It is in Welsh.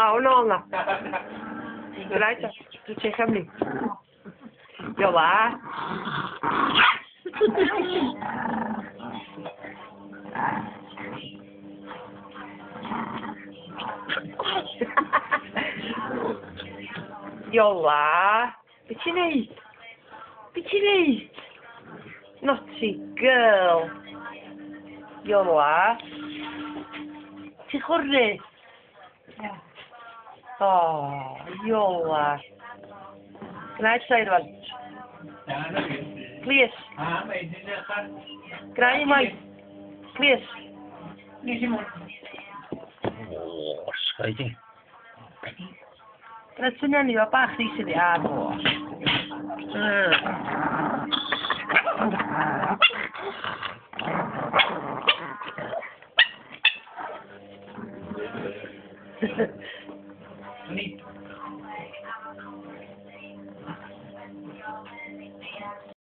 Lawr nôl na. Gwna i ta. Dwi'n ti'n Cymru. Iola. Iola. Be ti'n neud? Be ti'n neud? Naughty girl. Iola. Ti'n chwrnu? Ie. O, Iola. Gwna i troi rwan. Na, na fi. Please. A, mae hi'n dechrau. Gwna i waith. Please. Nes i mwyn. O, sgai di. Gwna ti'n enw o bach rhys iddi. A, fo. Ni.